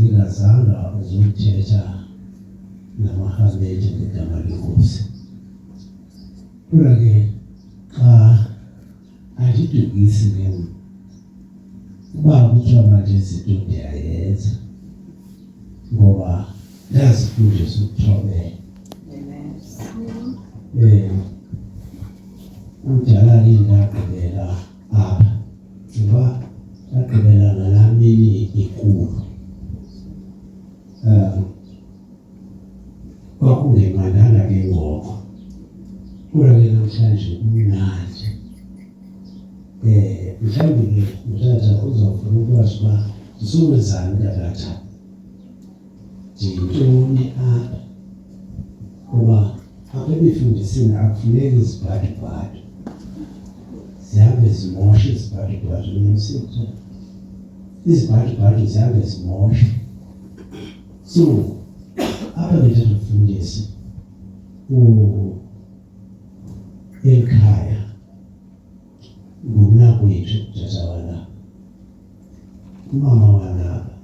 Ndingazanga uzothetha namarhamente ngegama leNkosi. Kodwa ke xa andidukisi ke mna. Uba kuthiwa mandenze into ndiyayenza ngoba ndazifundisa ukuthobela. Kudala ke ndagqibela apha ngoba ndagqibela ngalaa mini inkulu. Kwakungemandanga ke ngoko, kodwa ke namhlanje kumnandi. Mhlawumbi ke utata uzawufuna ukwazi uba ndizokwenzani kakatha, ndiyintoni apha, kuba apha ebefundisini akufuneki izibhadubhadu zihambe zimoshe izibhadubhadu niyamsitha izibhadubhadu zihambe zimoshe. So apha ke tata mfundisi elikhaya ngumnakwethu utata walapha, umama walapha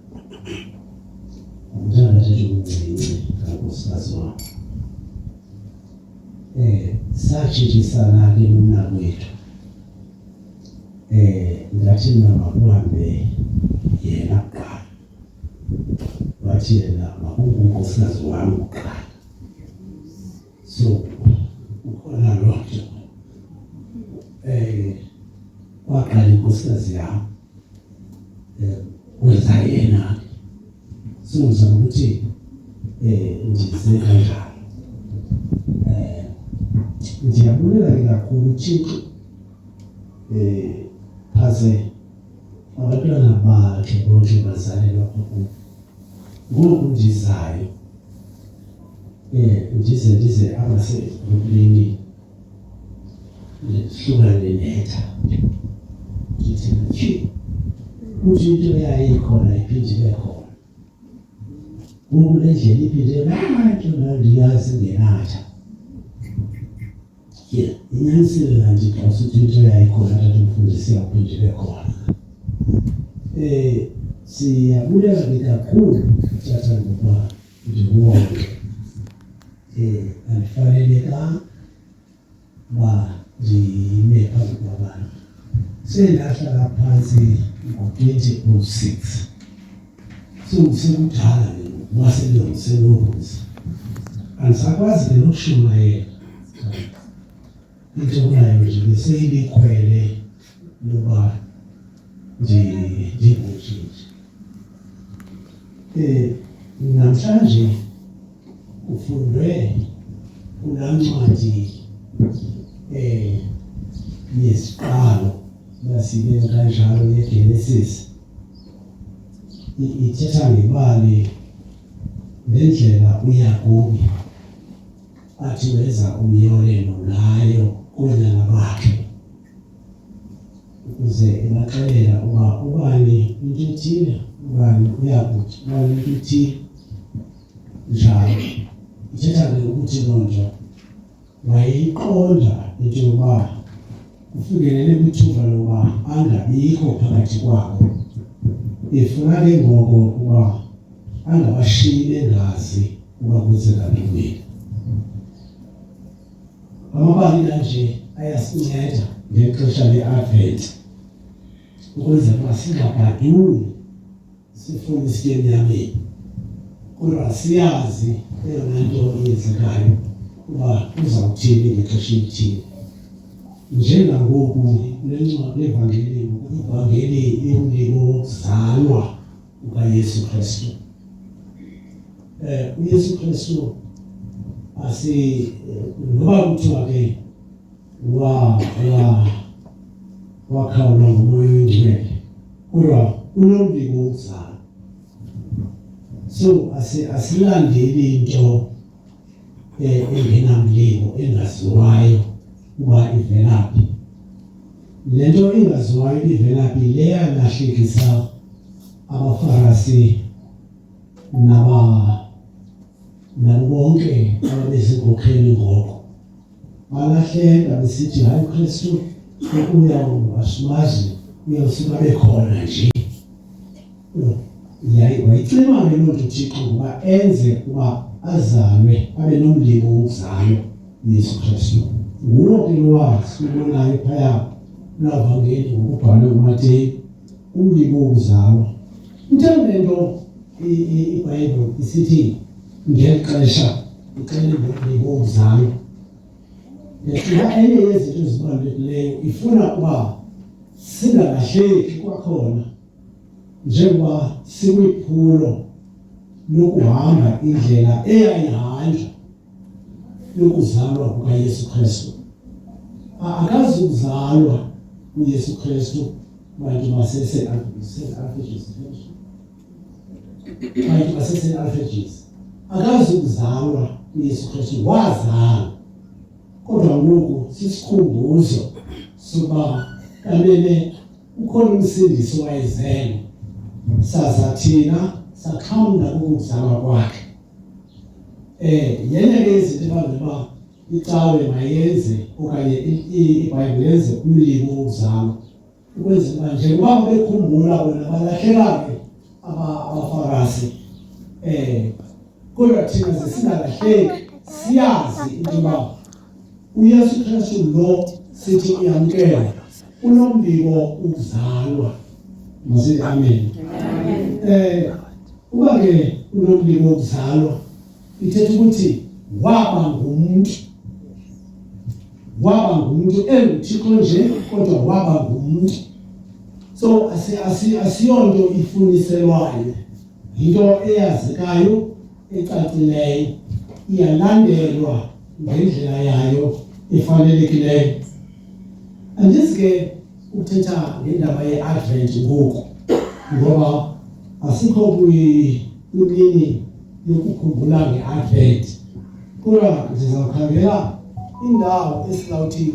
ngumntana tata omncinci kankosikazi wam. Satshintshisana ke nomnakwethu. Ndathi mna makuhambe yena kuqala, wathi yena makungunkosikazi wam kuqala. So ukhona loo nto. Kwaqala inkosikazi yam, wenza yena. So ngizama ukuthi ndize kanjalo. Ndiyabulela ke kakhulu uThixo phase abantwana bakhe bonke bazalelwa kubo. Ngoku ndizayo ndize apha seBrooklyn ndihlukane netha ndithi tyhi kuthi into yayikhona iphinde ibe khona. Ngoku le ndlela iphinde bantu ndandiyazi ingenatha. Inyanisile kanti xa usithi into yayikhona tata umfundisi iyawuphinde ibe khona. Siyabulela ke kakhulu tata ngokuba ndikuwonke. Andifanelekanga uba ndime phambi kwabantu. Sendahlala phantsi ngo-2006. So sekudala ke ngoku waselungiselunguza. Andisakwazi ke nokushumayela. Into kunayo nje beseyilikhwele loba ndingutshintshe. Namhlanje kufundwe kulaa ncwadi yesiqalo nasibe kanjalo yeGenesis. Ithetha ngebali nendlela uYakobi athi wenza umyolelo ngayo koonyana bakhe ukuze ebaxelela uba ubani into ethile, ubani uyakuthi, ubani into ethile njalo. Ithetha ke ukuthi loo nto wayeyiqonda into yokuba kufikelele kwithuba lokuba angabikho phakathi kwabo, efuna ke ngoko ukuba angabashiyi bengazi uba kwenzeka ntoni. Amabali kanje ayasinceda ngexesha le-Advent ukwenzela uba singabhaduli sifune isitye emnyameni, kodwa siyazi eyona nto iyenzekayo uba kuzawuthini ngexesha elithile. Njengangoku kule ncwadi yevangeli, ivangeli yomlibo wokuzalwa kukaYesu Kristu. uYesu Kristu asi noba kuthiwa ke wa wa wakhawulwa nguMoya oyiNgcwele, kodwa unomlibo wokuzalwa. So asilandeli into engenamlibo engaziwayo uba ivelaphi. Le nto ingaziwayo ivelaphi le yalahlekisa abaFarasi nabo bonke ababezinkokheli ngoko. Balahleka besithi hayi uKristu uya asimazi, uyawusuka abe khona nje. Wayicima ke loo nto uThixo ngoba enze uba azalwe abe nomlibo wokuzalwa uYesu Kristu. Nguwo ke lowa siwubonayo phaya kulaa vangeli ngokubhalwe nguMateyu, umlibo wokuzalwa. Kutheni le nto iBhayibhile isithi ngeli xesha ixele ngomlibo wokuzalwa? Ndicinga enye yezinto ezibalulekileyo ifuna uba singalahleki kwakhona njengoba sikwiphulo lokuhamba indlela eyayihanjwa yokuzalwa kukaYesu Kristu. Akazukuzalwa uYesu Kristu bantu baseSt Alfred's, bantu baseSt Alfred's. Akazukuzalwa uYesu Kristu, wazalwa. Kodwa ngoku sisikhumbuzo sokuba kanene Ukhona uMsindisi owayezelwe, saza thina saxhamla kukuzalwa kwakhe. Yenye ke izinto ebangela uba icawe mayenze okanye iBhayibhile yenze umlibo wokuzalwa ukwenzela uba njengoba babekhumbula bona balahleka ke abaFarasi kodwa thina ze singalahleki siyazi into yoba uYesu Kristu lo sithi uyamkela unombiko ukuzalwa. Masithi amen. Uba ke unombiko wokuzalwa ithetha ukuthi waba ngumuntu, waba ngumuntu enguThixo nje kodwa waba ngumuntu. So asiyonto ifuniselwayo, yinto eyazekayo ecacileyo, iyalandelwa ngendlela yayo efanelekileyo. Andizi ke ukuthetha ngendaba ye-Advent ngoku ngoba asikho kwimini yokukhumbula nge-Advent, kodwa ndizawukhangela indawo esizawuthi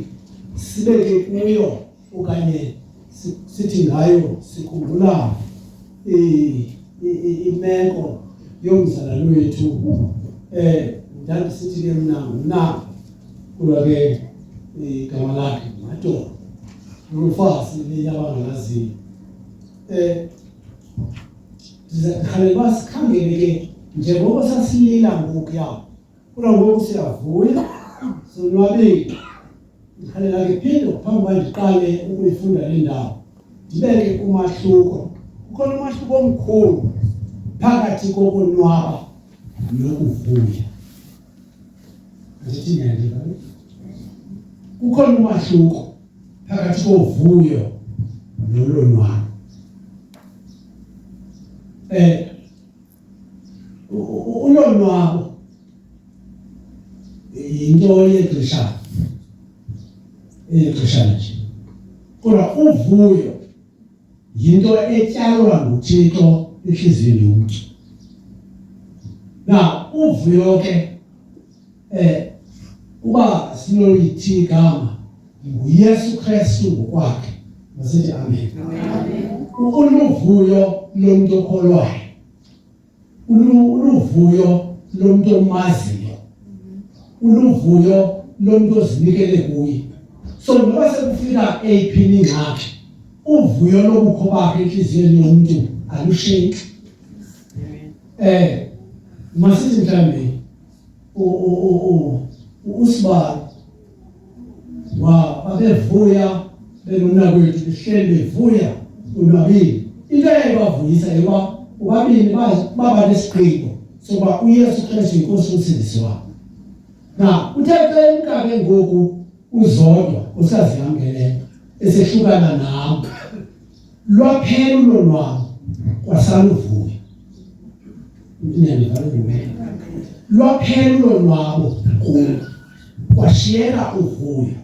sibeke kuyo okanye sithi ngayo sikhumbula imeko yomzalwane wethu. Ndandisithi ke mna ngumna, kodwa ke igama lakhe nguMadolo, Rufus elinye abangalaziyo. Ndikhalela uba sikhangele ke njengoko sasilila ngokuya, kodwa ngoku siyavuya, sonwabile. Ndikhalela ke phinde phambi uba ndiqale ukuyifunda le ndawo ndibeke umahluko. Kukhona umahluko omkhulu phakathi kokonwaba nokuvuya. Andithi niyandiva? Kukhona umahluko phakathi kovuyo nolonwabo. Ulonwabo yinto yexeshana, eyexeshana nje, kodwa uvuyo yinto etyalwa nguThixo enhliziyweni yomntu. Na uvuyo ke uba sinoyithi igama nguYesu Kristu ngokwakhe. Masithi amen. Uluvuyo lomntu okholwayo, uluvuyo lomntu omaziyo, uluvuyo lomntu ozinikele kuye. So noba sekufika eyiphi ingxaki, uvuyo lobukho bakhe enhliziyweni yomntu alushintshi. Masithi mhlawumbe usibali wa babevuya benonakwethu behleli bevuya unwabile. Into eyayibavuyisa yoba bobabini baba nesigqibo sokuba uYesu Kristu yinkosi umsindisi wabo. Na uthe xa emka ke ngoku uZodwa usazi yonke le nto esehlukana nam, lwaphela ulonwabo kwasala uvuyo. Lwaphela ulonwabo kum kwashiyeka uvuyo,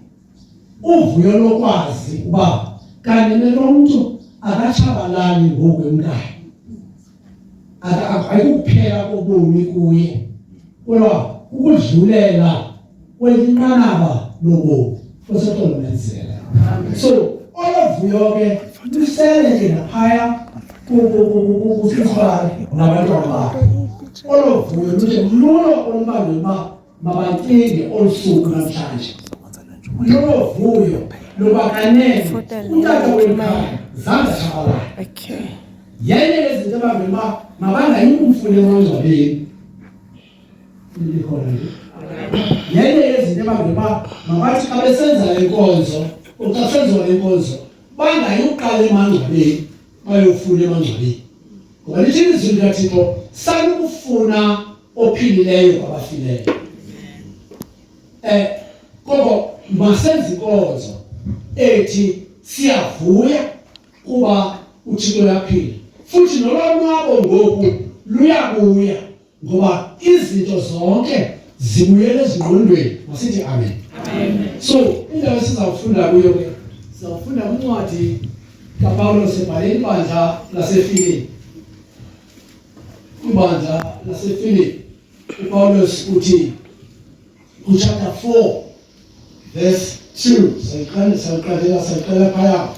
uvuyo lokwazi uba kanene lo mntu akatshabalali ngoku emkayo, ayikuphela kobomi kuye, kodwa ukudlulela kwelinqanaba lobomi osexolomenzela. So olo vuyo ke lusele ke naphaya kusisibali nabantwana bakhe. Olo vuyo luthe lulo olubangela uba mabacinge olu suku namhlanje. Lolo vuyo loba kanene utata welikhaya zange atshabalale. Yenye yezinto yezinto ebangela uba mabangayi kumfuna emangcwabeni. Ikhona nje. Yenye yezinto ebangela uba mabathi xa besenza le nkonzo, xa kusenziwa le nkonzo, bangayi uqala emangcwabeni, bayofuna emangcwabeni. Ngoba lithi ilizwi likaThixo, sanukufuna ophilileyo kwabafileyo. Koko masenze inkonzo ethi siyavuya kuba uThixo uyaphila. Futhi nolonwabo ngoku luyabuya ngoba izinto zonke zibuyele ezingqondweni. Masithi amen. Amen. So indawo esizawufunda kuyo ke, sizawufunda kwincwadi kaPawulos ebhalela ibandla laseFilipi. Kwibandla laseFilipi uPawulos uthi kuchapter 4 verse 2, sayiqala sayiqalela sayiqala phaya,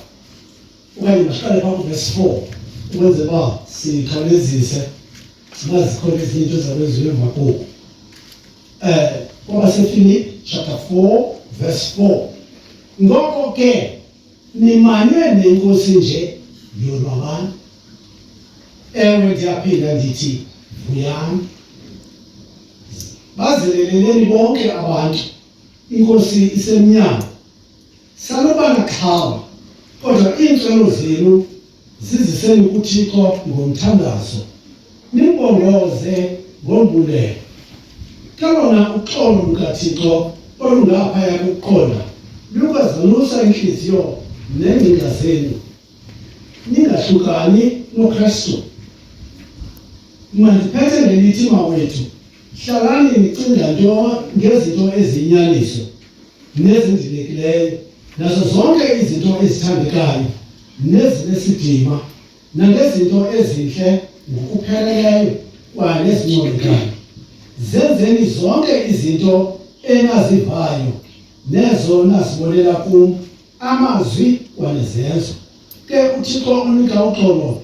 okanye masiqale phaa kuverse 4 ukwenzela uba sikhawulezise, singazi zikhona ezinye into ezakwenziwa emva koku. KwabaseFilipi chapter 4 verse 4, ngoko ke nimanywe nenkosi nje, yonwabani. Ewe, ndiyaphinda ndithi vuyani. Bazeleleleni bonke abantu, inkosi isemnyango. Sanuba naxhala, kodwa iintswelo zenu ziziseni kuThixo ngomthandazo, nimbongoze ngombulelo. Ke lona uxolo lukaThixo olungaphaya kokuqonda lukazalusa intliziyo neengcinga zenu, ningahlukani noKristu. Mandiphethe ngelithi, mawethu, hlalani nicinga nto ngezinto eziyinyaniso nezindilekileyo, nazo zonke izinto ezithandekayo nezinesidima, nangezinto ezintle ngokupheleleyo kwaye nezincomekayo. Zenzeni zonke izinto enazivayo nezo nazibonela kum, amazwi kwanezenzo. Ke uThixo onika uxolo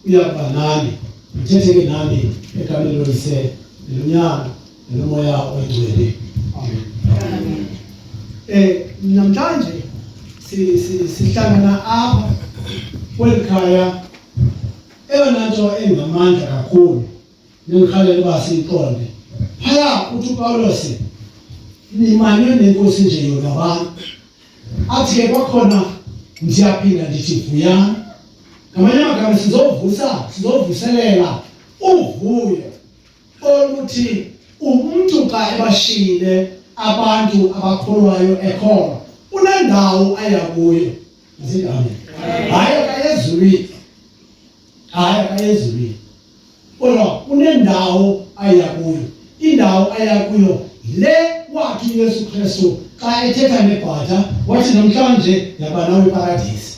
uya kuba nani. Ndithethe ke nani egameni loYise neloNyana neloMoya oyiNgcwele. Amen. Amen. Namhlanje sihlangana apha kweli khaya. Eyona nto engamandla kakhulu nendikhalela uba siyiqonde phaya, uthi uPawulos, nimanywe nenkosi nje yonwabani. Athi ke kwakhona, ndiyaphinda ndithi vuyani. Ngamanye amagama sizovuselela uvuyo oluthi umntu xa ebashiyile abantu abakholwayo ekholwa, unendawo aya kuyo. Masithi amen. Hayi akayezulwini, hayi akayezulwini, kodwa unendawo aya kuyo. Indawo aya kuyo le wathi uYesu Kristu xa ethetha nebhada wathi, namhlanje yaba nawe eparadisi.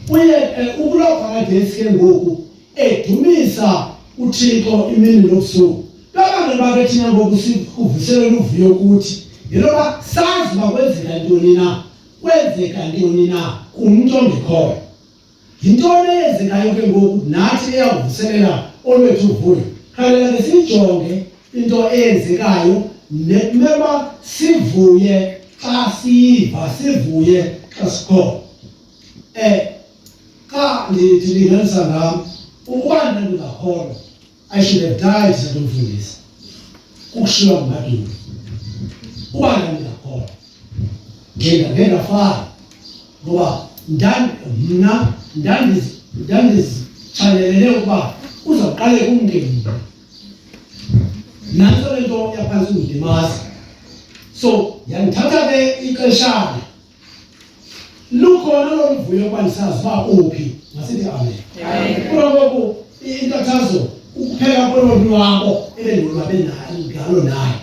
Uye ukuloo paradisi ke ngoku edumisa uThixo imini nobusuku. Babangela uba ke thina ngoku sikuvuselela uvuyo kuthi yintoba sazi uba kwenzeka ntoni na, kwenzeka ntoni na kumntu ongekhoyo. Yintoni eyenzekayo ke ngoku nathi eyawuvuselela olwethu uvuyo? Khalela ke siyijonge into eyenzekayo nekumele uba sivuye xa siyiva, sivuye xa sikhona. Xa ndilinganisa ngam, ukuba ndandingakholwa, I should have died, sathi umfundisi, kukushiywa ngumadulo. Uba ndandingakholwa, ngendafayo, ngoba mna ndandizitshanelele ukuba uzawuqale kumke mna. Nantso le nto yaphantsi kundilimaza. So yandithatha ke ixeshana. Lukhona lo mvuyo kuba ndisazi uba uphi. Masithi amen. Kodwa ngoku inkathazo ukuphela kolonwabo ebendonwabe nayo ngalo naye.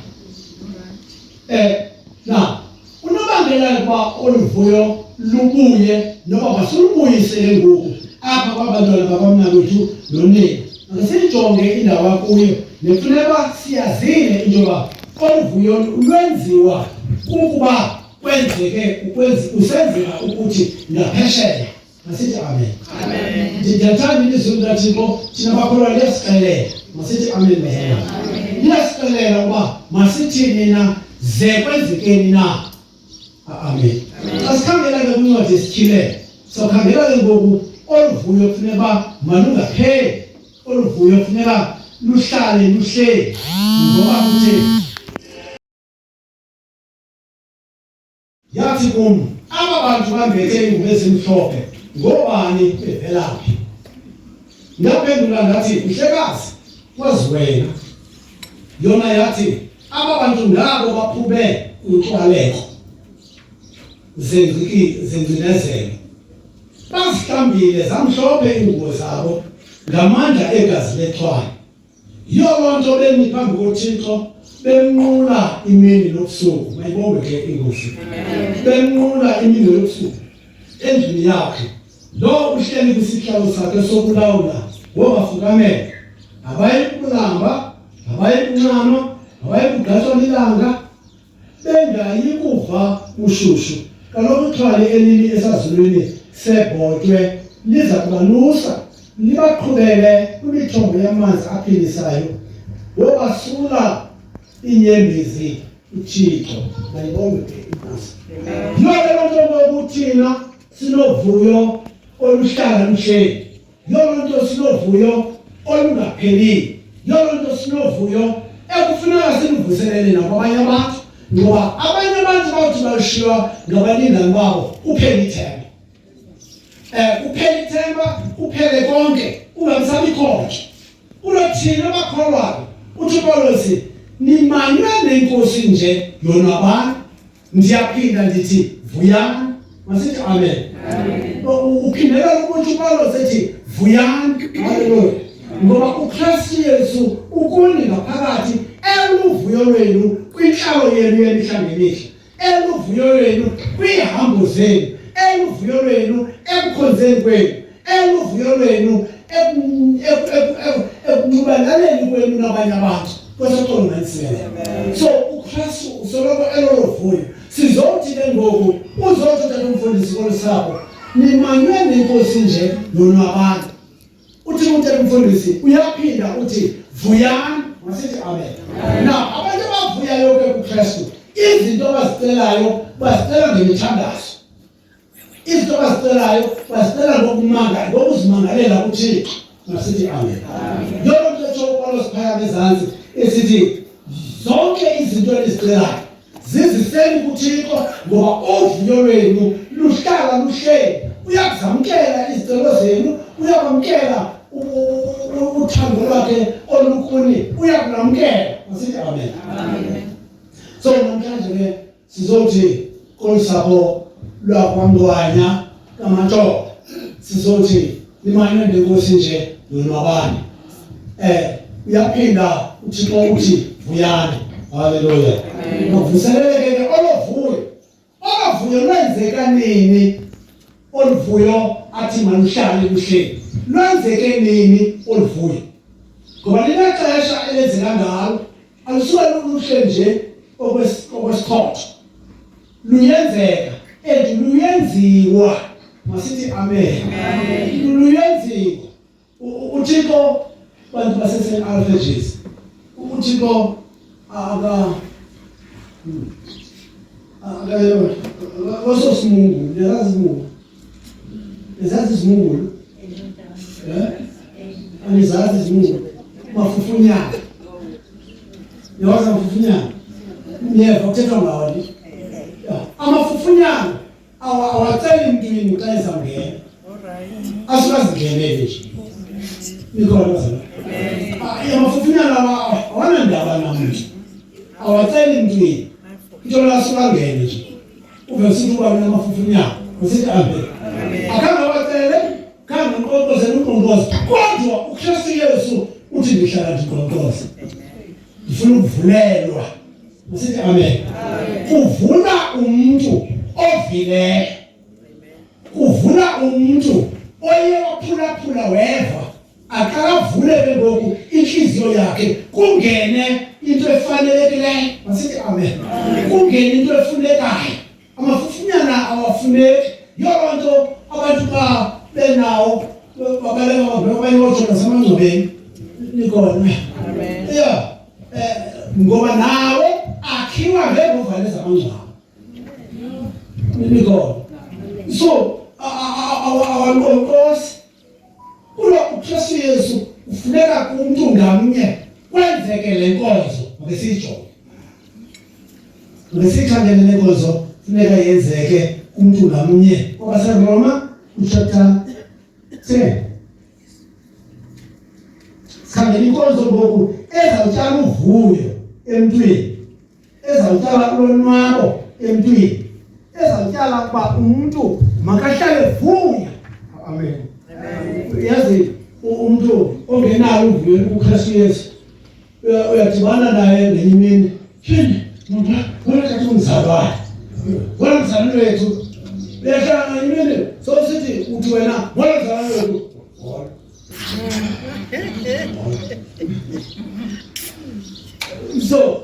Na unobangela ukuba olu vuyo lubuye noba masilubuyise ke ngoku apha kwabantwana bakwamnakwethu nonina. Makasijonge indawo akuyo nefuneka siyazile into yoba olu vuyo lwenziwa kukuba kwenzeke kusenzeka ukuthi ngaphesheya. Masithi amen. Amen. Ndiyathanda ilizwi likaThixo, thina bakholwa liyasixelela. Masithi amen bazalwane. Liyasixelela ukuba masithini na, ze kwenzekeni na. Amen. Xa sikhangela ke kwincwadi yesiTyhilelo, sokhangela ke ngoku Olu vuyo kufuneka uba malungapheli, olu vuyo kufuneka luhlale luhleli. Ngoba kutheni? Yathi kum, aba bantu bambethe iingubo ezimhlophe ngoobani, bevela phi? Ndaphendula ndathi, Mhlekazi, kwazi wena. Yona yathi, aba bantu ngabo baphume kwinkxwaleko zengcinezelo. Bazihlambile zamhlophe iingubo zabo ngamandla egazi lexhwane. Yiyo loo nto bemi phambi koThixo bemnqula imini nobusuku. Mayibongwe ke iNkosi. Bemnqula imini nobusuku endlini yakhe. Lo uhleli kwisihlalo sakhe sokulawula wobafukamela. Abayi kulamba, abayi kunxanwa, abayi kugqatswa lilanga, bengayi kuva bushushu. Kaloku ixhwali elimi esazulwini sebhotwe liza kubalusa, libaqhubele kwimithombo yamanzi aphilisayo. Wobasula iinyembezi uThixo. Mayibongwe ke iNkosi. Yiyo ke loo nto ngoku thina sinovuyo oluhlala luhleli. Yiyo loo nto sinovuyo olungapheliyo. Yiyo loo nto sinovuyo ekufuneka siluvuselele nakwabanye abantu, ngoba abanye abantu bawuthi bashiywa ngabalingani babo kuphele ithemba. Kuphele ithemba, kuphele konke, kungasabikho nto. Kulo thina bakholwayo, uthi uPawulos, nimanywe nenkosi nje yonwabani. Ndiyaphinda ndithi vuyani. Masithi amen. Uphindelela ukuthi uPawulos ethi vuyani. Haleluya. Ngoba uKristu Yesu ukuni ngaphakathi eluvuyo lwenu kwintlalo yenu yemihla ngemihla, eluvuyo lwenu kwiihambo zenu, eluvuyo lwenu ekukhonzeni kwenu, eluvuyo lwenu ekunxibelaneni kwenu nabanye abantu. Kwesoxolo nansilela. So uKristu usoloko elolo vuyo. Sizothi ke ngoku uzothi tata umfundisi kolu sapho nimanywe nenkosi nje yonwabani. Uthi utata umfundisi uyaphinda uthi vuyani. Masithi amen. Now abantu abavuyayo ke kuKristu izinto abazicelayo bazicela ngemithandazo. Izinto abazicelayo bazicela ngokumanga ngokuzimangalela kuThixo. Masithi amen. Yona nto etsho uPawulos phaya ngezantsi esithi zonke izinto enizicelayo ziziseni kuThixo ngoba uvuyo lwenu luhlala luhleli. Uyakuzamkela izicelo zenu, uyakwamkela uthando lwakhe olukuni, uyakulamkela. Masithi amen. So namhlanje ke sizothi kolu sapho lwakwaNgwanya kaMantsholo sizothi nimane nenkosi nje yonwabani. Uyaphinda uThixo uthi vuyani. Haleluya. Mavuseleleke ke olovuyo. Olovuyo lwenzeka nini? Oluvuyo athi maluhlale luhleli. Lwenzeke nini oluvuyo? Ngoba linexesha elenzeka ngalo, alusuke luluhle nje okwesikhotho. Luyenzeka and luyenziwa. Masithi amen. Luyenziwa. uThixo bantu basese Alphages. uThixo aka akayona ososimungu, niyazazi izimungu? Niyazazi izimungu? Anizazi izimungu? Mafufunyana. Niyawazi amafufunyana? Niyeva kuthethwa ngawo nje. Amafufunyana awaceli mntwini xa ezawungena. Asuke azingenele nje. Nikhona bazalwane? Amafufunyana awanandaba namntu. Awaceli mntwini. Into asuke angene nje. Uve sithi uba namafufunyana. Usithi amen. Akhange awacele, khange nqonqoze nqonqoze. Kodwa uKristu Yesu uthi ndihlala ndinqonqoze. Ndifuna ukuvulelwa. Usithi amen. Kuvula umuntu ovileyo. Kuvula umuntu oye waphulaphula weva. Akavule ke ngoku inhliziyo yakhe kungene into efanelekileyo. Masithi amen. Kungene into efunekayo. Amafufunyana awafuneki. Yiyo loo nto abantu xa benawo babaleka bavela abanye botshona nasemangcwabeni. Nikhona. Yeah. Ngoba nawo akhiwa ngeenguvane zamangcwaba. Nikhona. So awanqonqosi. kuKristu Yesu kufuneka kumntu ngamnye kwenzeke le nkonzo. Make siyijonge, make siyikhangele le nkonzo funeka yenzeke kumntu ngamnye. KwabaseRoma uchapter 10, sikhangela inkonzo ngoku ezawutyala uvuyo emntwini, ezawutyala ulonwabo emntwini, ezawutyala ukuba umntu makahlale vuya. Amen. Yazi, umntu ongenalo uvuyo kuKristu Yesu, uyadibana naye ngenye imini, tyhini, wena tata umzalwane, wena mzalwane wethu, uyahlala ngenye imini sowusithi uthi wena wena mzalwane wethu. So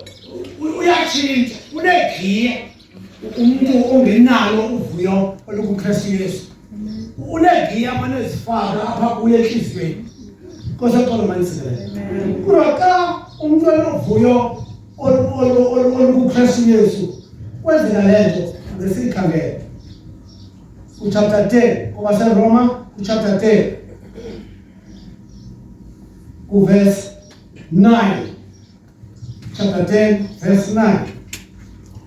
uyatshintsha, unegiya. Umntu ongenalo uvuyo olukuKristu Yesu unegiya amane ezifaka apha kuye entliziyweni. Nkosi exolo mayisikelele. Kodwa xa umntu enovuyo olukuKristu Yesu, kwenzeka le nto besiyikhangele kuchapter 10 kwabaseRoma, kuchapter 10 kuverse 9, chapter 10 verse 9: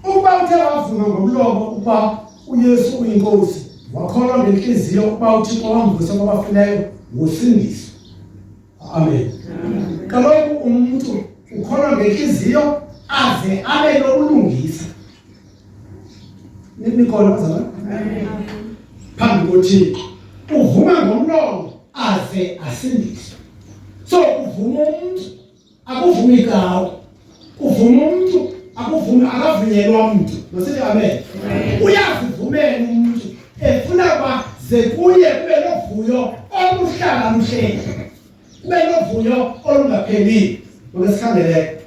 Ukuba uthe wavuma ngomlomo ukuba uYesu uyinkosi, wakholwa ngenhliziyo ukuba uThixo wamvusa kwabafileyo, wosindiswa. Amen. Kaloku umuntu ukholwa ngenhliziyo aze abe nobulungisa. Nikhona bazalwane? Phambi koThixo uvuma ngomlomo aze asindiswe. So uvuma umuntu, akuvumi icawa. Uvuma umuntu, akuvumi, akavunyelwa umuntu. Masithi amen. Uyazivumela umuntu efuna kuba ze kuye kube novuyo oluhlala luhleli, kube novuyo olungapheliyo. Ngoba sikhangeleke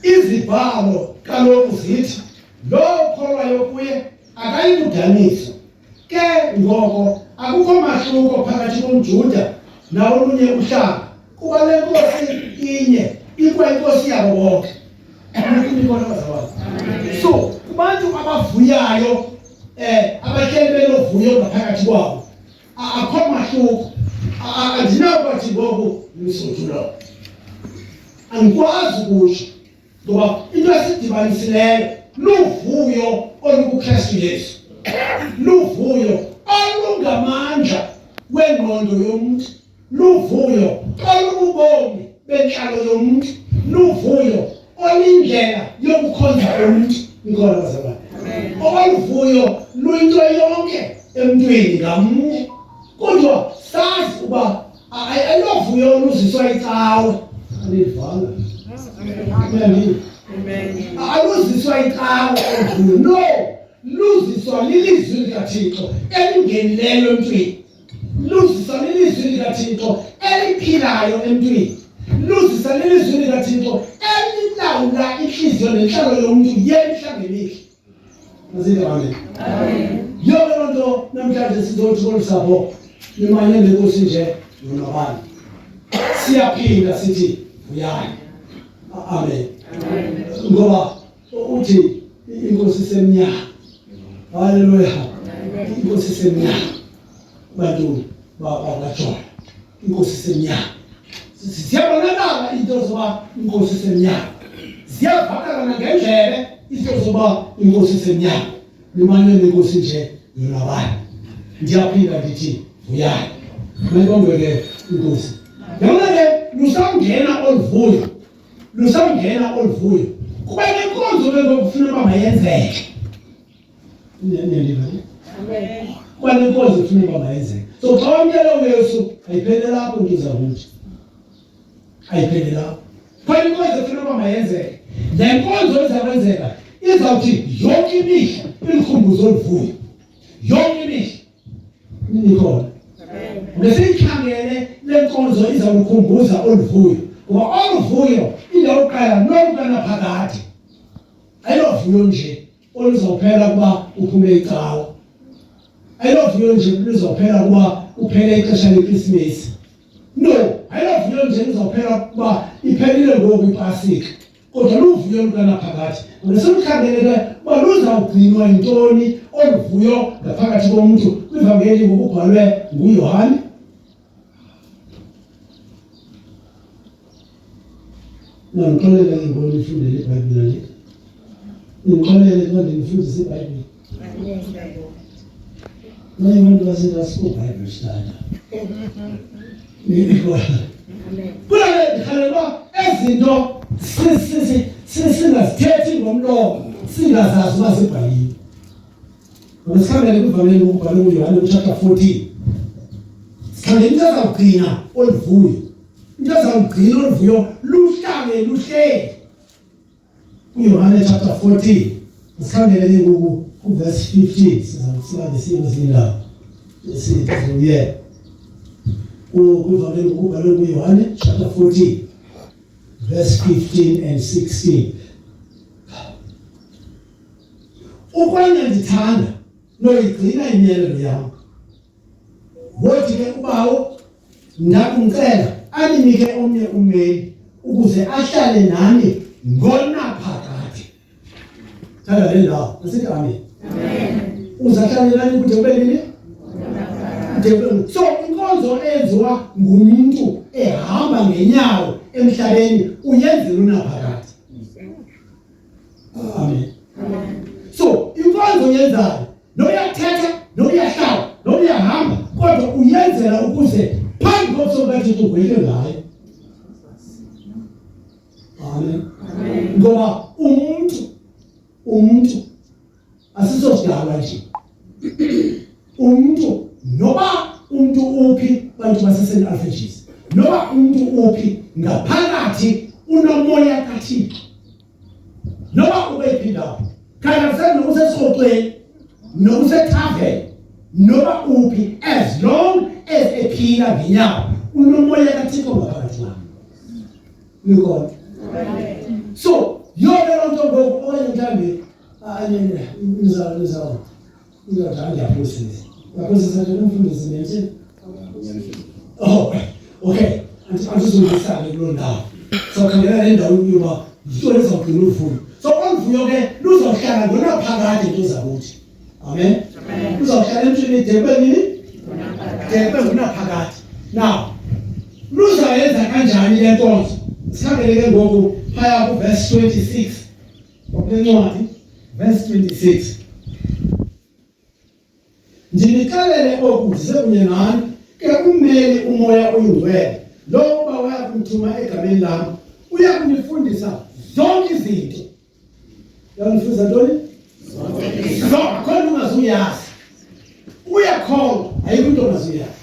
izibhalo kaloku zithi lo ukholwayo kuye akayi kudaniswa. Ke ngoko akukho mahluko phakathi komJuda nawolunye uhlanga, kuba le Nkosi inye ikwayinkosi yabo bonke. Nikhona bazalwane? So kubantu abavuyayo, abahleli benovuyo ngaphakathi kwabo, akho mahluko. Andinakubathi ngoku msuthu lo, andikwazi ukusho, ngoba into esidibanisileyo luvuyo olukuKristu Yesu, luvuyo olungamandla wengqondo yomuntu, luvuyo olububomi bentlalo yomuntu, luvuyo olindlela yokukhonza umuntu. Ikhona bazalwane? Oluvuyo luyinto yonke emntwini ngamnye, kodwa sazi uba ayilovuyo oluziswa icawe. Anivanga? Aluziswa icawe oluvuyo, no, luziswa lilizwi likaThixo elingenileyo emntwini, luziswa lilizwi likaThixo eliphilayo emntwini, luziswa lilizwi likaThixo elilawula inhliziyo nenhlalo yomuntu yemihla ngemihla. Masithi amen. Yonke loo nto namhlanje sizothi kolu sapho nimanye nenkosi nje, nonwabani. Siyaphinda sithi vuyani. Amen. Ngoba uthi inkosi isemnyama. Haleluya. Inkosi isemnyama. Bantu bakaJola, inkosi isemnyama. Ziyabonakala into zoba inkosi isemnyama, ziyavakala nangendlebe into zoba inkosi isemnyama. Nimane nenkosi nje, yonwabani. Ndiyaphila ndithi vuyani. Mayibongwe ke inkosi. Yabona ke, lusangena oluvuyo, lusangena oluvuyo, kuba nenkonzo ke ngoku kufuneka uba mayenzeke. Niyandiva ne? Kuba nenkonzo kufuneka uba mayenzeke. So xa wamkela uYesu, ayiphelele lapho into zakuthi, ayiphelele lapho. Khona inkonzo efuna uba mayenzeke. Le nkonzo iza kwenzeka izawuthi yonke imihla ilikhumbuzo oluvuyo, yonke imihla. Nikhona? Ngesiyikhangele le nkonzo iza kukhumbuza oluvuyo, ngoba oluvuyo indawo yokuqala nolukanaphakade, ayilovuyo nje oluzophela kuba uphume icawa, ayilovuyo nje luzophela kuba uphele ixesha leKrisimesi. No, ayilovuyo nje luzophela kuba iphelile ngoku iPasika. Kodwa luvuyo lukanaphakade. Ngesilukhangeleke uba luzawugcinwa yintoni olu vuyo ngaphakathi komntu kwivangeli ngokubhalwe nguYohane. Nandixolela ke ngoku ndifundele iBhayibhile le. Nindixolele xa ndinifundisa iBhayibhile. Abanye abantu basethi asikho Bible study. Kulale ndikhalela uba ezinto singazithethi ngomlomo singazazi uba zibhaliwe. Ngoba sikhangele kwivangeli ngokubhalwe nguYohane kuchapter 14. Sikhangele into ezawugcina olu vuyo. Into ezawugcina olu vuyo luhlale luhleli. UYohane chapter 14 sikhangele ke ngoku kuverse 15 sizawusiba siye kwezinye indawo sizuyela kwivangeli ngokubhalwe nguYohane chapter 14 verse 15 and 16. Ukwanya ndithanda noyigcina imiyalelo yam. Wothi ke ubawo ndakumcela aninike omnye ummeli ukuze ahlale nani ngonaphakade. Thanda le ndawo. Asithi amen. Amen. Uze ahlale nani kude kube nini? So inkonzo eyenziwa ngumntu ehamba ngenyawo emhlabeni uyenzela unaphakade. Amen. So inkonzo oyenzayo noyathetha nokuyahlala nokuyahamba kodwa uyenzela ukuze phambi kobuso bukaThixo ugwetywe ngayo. Amen. Ngoba umntu asisosidalwa nje. Umntu noba umntu uphi bantu baseSt Alfred's noba umntu uphi ngaphakathi unomoya kaThixo. Noba ubephi ndawo kanti nokusesixoxweni nokusethaveni noba uphi as long as ephila ngenyawo unomoya kaThixo ngaphakathi wakhe. Nikhona? So yonke loo nto ngoku okanye mhlawumbi nizawudlala ndiyaphosisa. Uyaphosisa nje umfundisi nethini? Oh, okay. Andizungisa-ke kuloo ndawo. Sawukhangela le ndawo yoba yintoni ezawugcina uvuyo. So olu vuyo ke luzawuhlala ngonaphakade into zakuthi. Amen. Luzawuhlala emntwini de kube nini? De kube ngunaphakade. Now, luzayenza kanjani le nkonzo? Sikhangele ke ngoku phaya kuverse 26 wakule ncwadi, verse 26. Ndinixelele oku ndisekunye nani, ke ummeli uMoya oyiNgcwele, lowo uBawo aya kumthuma egameni lam, uya kunifundisa zonke izinto. Uyanifundisa ntoni? Zonke. Akho nto ungazuyazi. Uyakholwa, ayikho into ongazuyazi.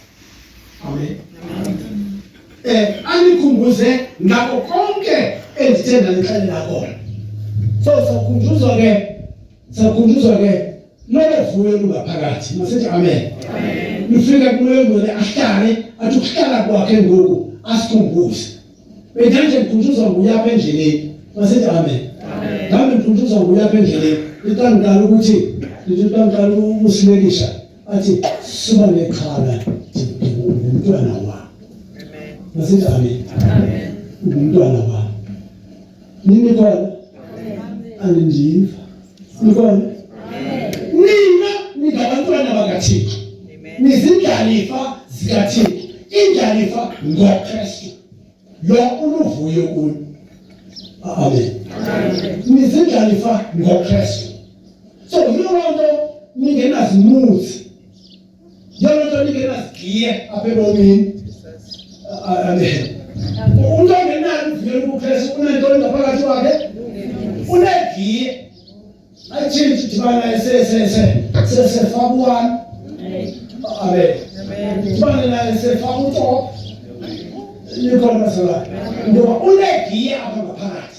Amen. Anikhumbuze ngako konke endithe ndanixelela kona. So sakhunjuzwa ke, sakhunjuzwa ke lolo vuyo lungaphakathi. Masithi amen. Lufika kumoya ongcwele ahlale, athi ukuhlala kwakhe ngoku asikhumbuze. Bendanje ndikhunjuzwa nguye apha endleleni. Masithi amen. Nami ndikhunjuzwa nguye apha endleleni. Lithi ngiqala ukuthi, lithi ngiqala ukusilekisha athi suba nexhala ngumntwana wami. Masithi amen. Ngumntwana wami. Nini khona? Anindiva. Nikhona? Nina ningabantwana bakaThixo. Nizindlalifa zikaThixo. Indlalifa ngoKristu. Lo uluvuyo kuni. Amen. Nizindlalifa ngoKristu. So yiyo loo nto ningenazimuzi. Yiyo loo nto ningenazigiye apha ebomini. Amen. Umuntu ongenalo uvuyo lobuKristu unentoni ngaphakathi kwakhe? Unegiye. Ayitshintshi dibana sesefaka u-one. Amen. Dibane naye sefaka utop. Nikhona bazalwane. Ngoba unegiye apha ngaphakathi.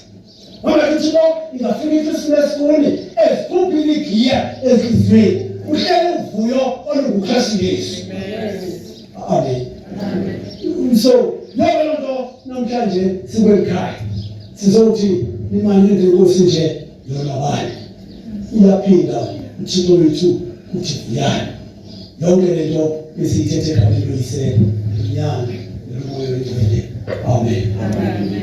Ngoba uThixo ingafika iKrisimesi kuni ezikhuphile igiya enhliziyweni. Uhlele uvuyo olunguKristu Yesu. Amen. So, yonke loo nto namhlanje sikweli khaya sizothi nimane ngenkosi nje yonwabani. Uyaphinda uThixo wethu uthi vuyani. Yonke le nto esiyithethe egameni loYise, loNyana, neloMoya oyiNgcwele. Amen. Amen.